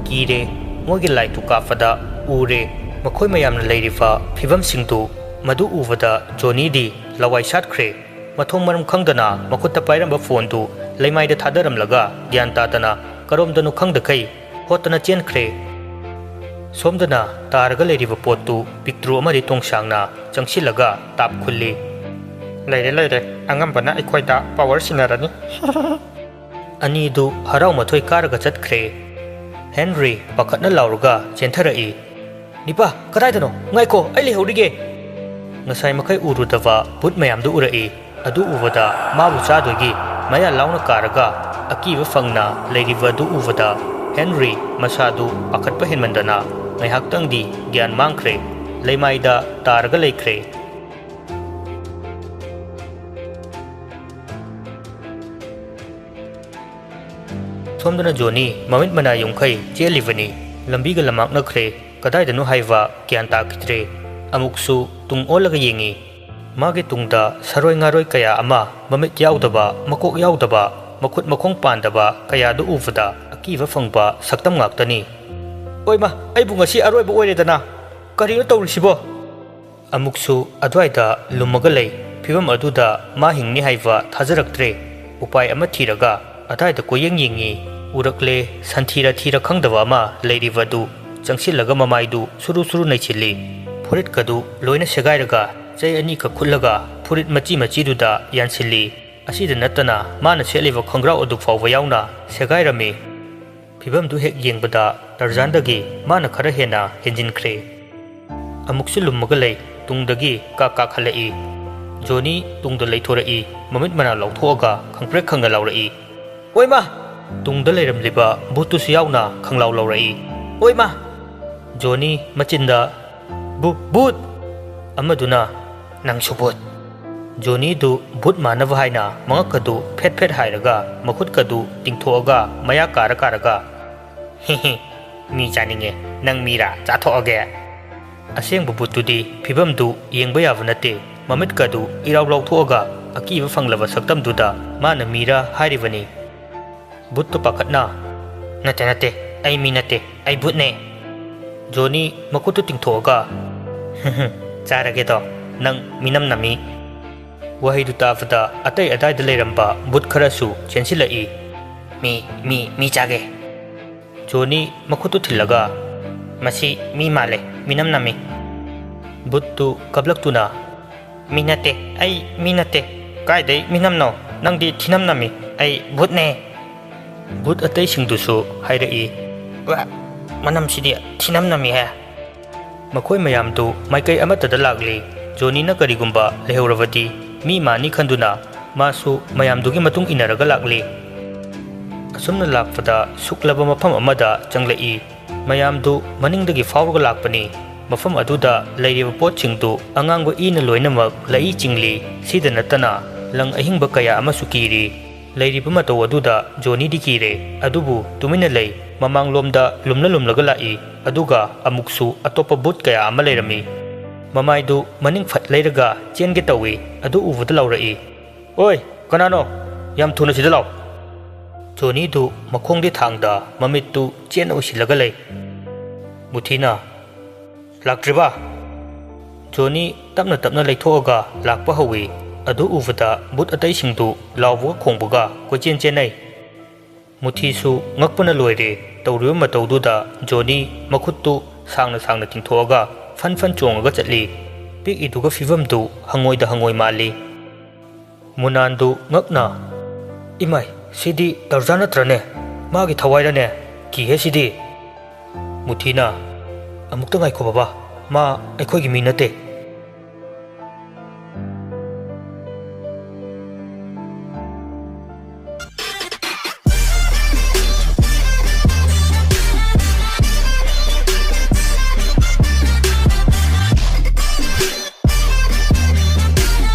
ꯀꯤꯔꯦ꯫ ꯃꯣꯏꯒꯤ ꯂꯥꯏꯠꯇꯨ ꯀꯥꯞꯄꯗ ꯎꯔꯦ꯫ ꯃꯈꯣꯏ ꯃꯌꯥꯝꯅ ꯂꯩꯔꯤꯕ ꯐꯤꯕꯝꯁꯤꯡꯗꯨ, ꯃꯗꯨ ꯎꯕꯗ ꯖꯣꯅꯤꯗꯤ ꯂꯋꯥꯏ ꯁꯥꯠꯈ꯭ꯔꯦ꯫ ꯃꯊꯣꯡ ꯃꯔꯝ ꯈꯪꯗꯅ ꯃꯈꯨꯠꯇ ꯄꯥꯏꯔꯝꯕ ꯐꯣꯟꯗꯨ ꯂꯩꯃꯥꯏꯗ ꯊꯥꯗꯔꯝꯂꯒ ꯒ꯭ꯌꯥꯟ ꯇꯥꯗꯅ ꯀꯔꯣꯝꯗꯅꯣ ꯈꯪꯗꯈꯩ ꯍꯣꯠꯇꯅ ꯆꯦꯟꯈ꯭ꯔꯦ꯫ ꯁꯣꯝꯗꯅ ꯇꯥꯔꯒ ꯂꯩꯔꯤꯕ ꯄꯣꯠꯇꯨ ꯄꯤꯛꯇ꯭ꯔꯨ ꯑꯃꯗꯤ ꯇꯣꯡꯁꯥꯡꯅ ꯆꯪꯁꯤꯜꯂꯒ ꯇꯥꯞ ꯈꯨꯜꯂꯤ꯫ "ꯂꯩꯔꯦ, ꯂꯩꯔꯦ, ꯑꯉꯝꯕꯅ ꯑꯩꯈꯣꯏꯗ ꯄꯥꯋꯔ ꯁꯤꯟꯅꯔꯅꯤ!" ꯑꯅꯤꯗꯨ ꯍꯔꯥꯎ ꯃꯊꯣꯏ ꯀꯥꯔꯒ ꯆꯠꯈ꯭ꯔꯦ꯫ ꯍꯦꯟꯔꯤ ꯄꯥꯈꯠꯅ ꯂꯥꯎꯔꯒ ꯆꯦꯟꯊꯔꯛꯏ꯫ "ꯅꯤꯄꯥ, ꯀꯗꯥꯏꯗꯅꯣ? ꯉꯥꯏꯈꯣ, ꯑꯩ ꯂꯩꯍꯧꯔꯤꯒꯦ!" ꯉꯁꯥꯏ ꯃꯈꯩ ꯎꯔꯨꯗꯕ ꯚꯨꯠ ꯃꯌꯥꯝꯗꯨ ꯎꯔꯛꯏ꯫ ꯑꯗꯨ ꯎꯕꯗ ꯃꯥꯕꯨ ꯆꯥꯗꯣꯏꯒꯤ ꯃꯌꯥ ꯂꯥꯎꯅ ꯀꯥꯔꯒ ꯑꯀꯤꯕ ꯐꯪꯅ ꯂꯩꯔꯤꯕ ꯑꯗꯨ ꯎꯕꯗ ꯍꯦꯟꯔꯤ ꯃꯁꯥꯗꯨ ꯄꯥꯈꯠꯄ ꯍꯦꯟꯃꯟꯗꯅ ꯉꯥꯏꯍꯥꯛꯇꯪꯗꯤ ꯒ꯭ꯌꯥꯟ ꯃꯥꯡꯈ꯭ꯔꯦ꯫ ꯂꯩꯃꯥꯏꯗ ꯇꯥꯔꯒ ꯂꯩꯈ꯭ꯔꯦ꯫ ꯁꯣꯝꯗꯅ ꯖꯣꯅꯤ ꯃꯃꯤꯠ ꯃꯅꯥ ꯌꯨꯝꯈꯩ ꯆꯦꯜꯂꯤꯕꯅꯤ꯫ ꯂꯝꯕꯤꯒ ꯂꯝꯃꯥꯛꯅꯈ꯭ꯔꯦ꯫ ꯀꯗꯥꯏꯗꯅꯣ ꯍꯥꯏꯕ ꯒ꯭ꯌꯥꯟ ꯇꯥꯈꯤꯗ꯭ꯔꯦ꯫ ꯑꯃꯨꯛꯁꯨ ꯇꯨꯡ ꯑꯣꯜꯂꯒ ꯌꯦꯡꯉꯤ꯫ ꯃꯥꯒꯤ ꯇꯨꯡꯗ ꯁꯔꯣꯏ ꯉꯥꯔꯣꯏ ꯀꯌꯥ ꯑꯃ, ꯃꯃꯤꯠ ꯌꯥꯎꯗꯕ, ꯃꯀꯣꯛ ꯌꯥꯎꯗꯕ, ꯃꯈꯨꯠ ꯃꯈꯣꯡ ꯄꯥꯟꯗꯕ ꯀꯌꯥꯗꯨ ꯎꯕꯗ ꯑꯀꯤꯕ ꯐꯪꯕ ꯁꯛꯇꯝ ꯉꯥꯛꯇꯅꯤ꯫ "ꯑꯣꯏꯃꯥ, ꯑꯩꯕꯨ ꯉꯁꯤ ꯑꯔꯣꯏꯕ ꯑꯣꯏꯔꯦꯗꯅ! ꯀꯔꯤꯅꯣ ꯇꯧꯔꯤꯁꯤꯕꯣ?" ꯑꯃꯨꯛꯁꯨ ꯑꯗ꯭ꯋꯥꯏꯗ ꯂꯨꯝꯃꯒ ꯂꯩ꯫ ꯐꯤꯚꯝ ꯑꯗꯨꯗ ꯃꯥ ꯍꯤꯡꯅꯤ ꯍꯥꯏꯕ ꯊꯥꯖꯔꯛꯇ꯭ꯔꯦ꯫ ꯎꯄꯥꯏ ꯑꯃ ꯊꯤꯔꯒ ꯑꯗ꯭ꯋꯥꯏꯗ ꯀꯣꯏꯌꯦꯡ ꯌꯦꯡꯉꯤ꯫ ꯎꯔꯛꯂꯦ, ꯁꯟꯊꯤꯔ ꯊꯤꯔ ꯈꯪꯗꯕ ꯑꯃ ꯂꯩꯔꯤꯕ ꯑꯗꯨ꯫ ꯆꯪꯁꯤꯜꯂꯒ ꯃꯃꯥꯏꯗꯨ ꯁꯨꯔꯨ ꯁꯨꯔꯨ ꯅꯩꯁꯤꯜꯂꯤ꯫ ꯐꯨꯔꯤꯠꯀꯗꯨ ꯂꯣꯏꯅ ꯁꯦꯒꯥꯏꯔꯒ ꯆꯩ ꯑꯅꯤꯈꯛ ꯈꯨꯠꯂꯒ ꯐꯨꯔꯤꯠ ꯃꯆꯤ ꯃꯆꯤꯗꯨꯗ ꯌꯥꯟꯁꯤꯜꯂꯤ꯫ ꯑꯁꯤꯗ ꯅꯠꯇꯅ ꯃꯥꯅ ꯁꯦꯠꯂꯤꯕ ꯈꯣꯡꯒ꯭ꯔꯥꯎ ꯑꯗꯨ ꯐꯥꯎꯕ ꯌꯥꯎꯅ ꯁꯦꯒꯥꯏꯔꯝꯃꯤ꯫ ꯐꯤꯚꯝꯗꯨ ꯍꯦꯛ ꯌꯦꯡꯕꯗ ꯇꯔꯖꯥꯟꯗꯒꯤ ꯃꯥꯅ ꯈꯔ ꯍꯦꯟꯅ ꯍꯦꯟꯖꯤꯟꯈ꯭ꯔꯦ꯫ ꯑꯃꯨꯛꯁꯨ ꯂꯨꯝꯃꯒ ꯂꯩ꯫ ꯇꯨꯡꯗꯒꯤ ꯀꯥꯛ ꯀꯥꯛ ꯍꯜꯂꯛꯏ꯫ ꯖꯣꯅꯤ ꯇꯨꯡꯗ ꯂꯩꯊꯣꯔꯛꯏ꯫ ꯃꯃꯤꯠ ꯃꯅꯥ ꯂꯥꯎꯊꯣꯛꯑꯒ ꯈꯪꯄ꯭ꯔꯦꯛ ꯈꯪꯅ ꯂꯥꯎꯔꯛꯏ꯫ "ꯑꯣꯏꯃꯥ!" ꯇꯨꯡꯗ ꯂꯩꯔꯝꯂꯤꯕ ꯚꯨꯠꯇꯨꯁꯨ ꯌꯥꯎꯅ ꯈꯪꯂꯥꯎ ꯂꯥꯎꯔꯛꯏ꯫ "ꯑꯣꯏꯃꯥ!" ꯖꯣꯅꯤ ꯃꯆꯤꯟꯗ "ꯚꯨ-, ꯚꯨꯠ!" ꯑꯃꯗꯨꯅ "ꯅꯪꯁꯨ ꯕꯨꯠ!" ꯖꯣꯅꯤꯗꯨ ꯕꯨꯠ ꯃꯥꯟꯅꯕ ꯍꯥꯏꯅ ꯃꯉꯛꯀꯗꯨ ꯐꯦꯠ ꯐꯦꯠ ꯍꯥꯏꯔꯒ ꯃꯈꯨꯠꯀꯗꯨ ꯇꯤꯡꯊꯣꯛꯑꯒ ꯃꯌꯥ ꯀꯥꯔ ꯀꯥꯔꯒ, "ꯍꯤ ꯍꯤ, ꯃꯤ ꯆꯥꯅꯤꯡꯉꯦ, ꯅꯪ ꯃꯤꯔꯥ? ꯆꯥꯊꯣꯛꯑꯒꯦ!" ꯑꯁꯦꯡꯕ ꯕꯨꯠꯇꯨꯗꯤ ꯐꯤꯕꯝꯗꯨ ꯌꯦꯡꯕ ꯌꯥꯕ ꯅꯠꯇꯦ꯫ ꯃꯃꯤꯠꯀꯗꯨ ꯏꯔꯥꯎ ꯂꯥꯎꯊꯣꯛꯑꯒ ꯑꯀꯤꯕ ꯐꯪꯂꯕ ꯁꯛꯇꯝꯗꯨꯗ ꯃꯥꯅ ꯃꯤꯔꯥ ꯍꯥꯏꯔꯤꯕꯅꯤ꯫ ꯕꯨꯠꯇꯨ ꯄꯥꯈꯠꯅ, "ꯅꯠꯇꯦ, ꯅꯠꯇꯦ, ꯑꯩ ꯃꯤ ꯅꯠꯇꯦ, ꯑꯩ ꯕꯨꯠꯅꯦ!" ꯖꯣꯅꯤ ꯃꯈꯨꯠꯇꯨ ꯇꯤꯡꯊꯣꯛꯑꯒ, "ꯍꯨꯝ ꯍꯨꯝ, ꯆꯥꯔꯒꯦꯗꯣ, ꯅꯪ ꯃꯤꯅꯝ ꯅꯝꯃꯤ!" ꯋꯥꯍꯩꯗꯨ ꯇꯥꯕꯗ ꯑꯇꯩ ꯑꯗꯥꯏꯗ ꯂꯩꯔꯝꯕ ꯕꯨꯠ ꯈꯔꯁꯨ ꯆꯦꯟꯁꯤꯜꯂꯛꯏ꯫ "ꯃꯤ, ꯃꯤ, ꯃꯤ ꯆꯥꯒꯦ!" ꯖꯣꯅꯤ ꯃꯈꯨꯠꯇꯨ ꯊꯤꯜꯂꯒ, "ꯃꯁꯤ ꯃꯤ ꯃꯥꯜꯂꯦ, ꯃꯤꯅꯝ ꯅꯝꯃꯤ!" ꯕꯨꯠꯇꯨ ꯀꯞꯂꯛꯇꯨꯅ, "ꯃꯤ ꯅꯠꯇꯦ, ꯑꯩ ꯃꯤ ꯅꯠꯇꯦ꯫ ꯀꯥꯏꯗꯩ ꯃꯤꯅꯝꯅꯣ? ꯅꯪꯗꯤ ꯊꯤꯅꯝ ꯅꯝꯃꯤ꯫ ꯑꯩ ꯕꯨꯠꯅꯦ!" ꯕꯨꯠ ꯑꯇꯩꯁꯤꯡꯗꯨꯁꯨ ꯍꯥꯏꯔꯛꯏ, "ꯋꯥ, ꯃꯅꯝꯁꯤꯗꯤ ꯊꯤꯅꯝ ꯅꯝꯃꯤꯍꯦ!" ꯃꯈꯣꯏ ꯃꯌꯥꯝꯗꯨ ꯃꯥꯏꯀꯩ ꯑꯃꯠꯇꯗ ꯂꯥꯛꯂꯤ꯫ ꯖꯣꯅꯤꯅ ꯀꯔꯤꯒꯨꯝꯕ ꯂꯩꯍꯧꯔꯕꯗꯤ ꯃꯤ ꯃꯥꯅꯤ ꯈꯟꯗꯨꯅ ꯃꯥꯁꯨ ꯃꯌꯥꯝꯗꯨꯒꯤ ꯃꯇꯨꯡ ꯏꯟꯅꯔꯒ ꯂꯥꯛꯂꯤ꯫ ꯑꯁꯨꯝꯅ ꯂꯥꯛꯄꯗ ꯁꯨꯛꯂꯕ ꯃꯐꯝ ꯑꯃꯗ ꯆꯪꯂꯛꯏ꯫ ꯃꯌꯥꯝꯗꯨ ꯃꯅꯤꯡꯗꯒꯤ ꯐꯥꯎꯔꯒ ꯂꯥꯛꯄꯅꯤ꯫ ꯃꯐꯝ ꯑꯗꯨꯗ ꯂꯩꯔꯤꯕ ꯄꯣꯠꯁꯤꯡꯗꯨ ꯑꯉꯥꯡꯕ ꯏꯅ ꯂꯣꯏꯅꯃꯛ ꯂꯩꯏ ꯆꯤꯡꯂꯤ꯫ ꯁꯤꯗ ꯅꯠꯇꯅ ꯂꯪ ꯑꯍꯤꯡꯕ ꯀꯌꯥ ꯑꯃꯁꯨ ꯀꯤꯔꯤ꯫ ꯂꯩꯔꯤꯕ ꯃꯇꯧ ꯑꯗꯨꯗ ꯖꯣꯅꯤꯗꯤ ꯀꯤꯔꯦ, ꯑꯗꯨꯕꯨ ꯇꯨꯃꯤꯟꯅ ꯂꯩ꯫ ꯃꯃꯥꯡꯂꯣꯝꯗ ꯂꯨꯝꯂ ꯂꯨꯝꯂꯒ ꯂꯥꯛꯏ, ꯑꯗꯨꯒ ꯑꯃꯨꯛꯁꯨ ꯑꯇꯣꯞꯄ ꯕꯨꯠ ꯀꯌꯥ ꯑꯃ ꯂꯩꯔꯝꯃꯤ꯫ ꯃꯃꯥꯏꯗꯨ ꯃꯅꯤꯡ ꯐꯠ ꯂꯩꯔꯒ ꯆꯦꯟꯒꯦ ꯇꯧꯏ, ꯑꯗꯨ ꯎꯕꯗ ꯂꯥꯎꯔꯛꯏ, "ꯑꯣꯏ, ꯀꯅꯥꯅꯣ? ꯌꯥꯝ ꯊꯨꯅ ꯁꯤꯗ ꯂꯥꯎ!" ꯖꯣꯅꯤꯗꯨ ꯃꯈꯣꯡꯗꯤ ꯊꯥꯡꯗ ꯃꯃꯤꯠꯇꯨ ꯆꯦꯠꯅ ꯎꯏꯁꯤꯜꯂꯒ ꯂꯩ꯫ ꯃꯨꯊꯤꯅ, "ꯂꯥꯛꯇ꯭ꯔꯤꯕ?" ꯖꯣꯅꯤ ꯇꯞꯅ ꯇꯞꯅ ꯂꯩꯊꯣꯛꯑꯒ ꯂꯥꯛꯄ ꯍꯧꯏ꯫ ꯑꯗꯨ ꯎꯕꯗ ꯕꯨꯠ ꯑꯇꯩꯁꯤꯡꯗꯨ ꯂꯥꯎꯕꯒ ꯈꯣꯡꯕꯒ ꯀꯣꯏꯆꯦꯟ ꯆꯦꯟꯅꯩ꯫ ꯃꯨꯊꯤꯁꯨ ꯉꯛꯄꯅ ꯂꯣꯏꯔꯦ ꯇꯧꯔꯤꯕ ꯃꯇꯧꯗꯨꯗ꯫ ꯖꯣꯅꯤ ꯃꯈꯨꯠꯇꯨ ꯁꯥꯡꯅ ꯁꯥꯡꯅ ꯇꯤꯡꯊꯣꯛꯑꯒ ꯐꯟ ꯐꯟ ꯆꯣꯡꯉꯒ ꯆꯠꯂꯤ꯫ ꯄꯤꯛꯏꯗꯨꯒ ꯐꯤꯕꯝꯗꯨ ꯍꯪꯉꯣꯏꯗ ꯍꯪꯉꯣꯏ ꯃꯥꯜꯂꯤ꯫ ꯃꯨꯅꯥꯟꯗꯨ ꯉꯛꯅ, "ꯏꯃꯥꯏ, ꯁꯤꯗꯤ ꯇꯔꯖꯥꯟ ꯅꯠꯇ꯭ꯔꯅꯦ? ꯃꯥꯒꯤ ꯊꯋꯥꯏꯔꯅꯦ? ꯀꯤꯍꯦ ꯁꯤꯗꯤ!" ꯃꯨꯊꯤꯅ, "ꯑꯃꯨꯛꯇ ꯉꯥꯏꯈꯣ ꯕꯕꯥ, ꯃꯥ ꯑꯩꯈꯣꯏꯒꯤ ꯃꯤ ꯅꯠꯇꯦ,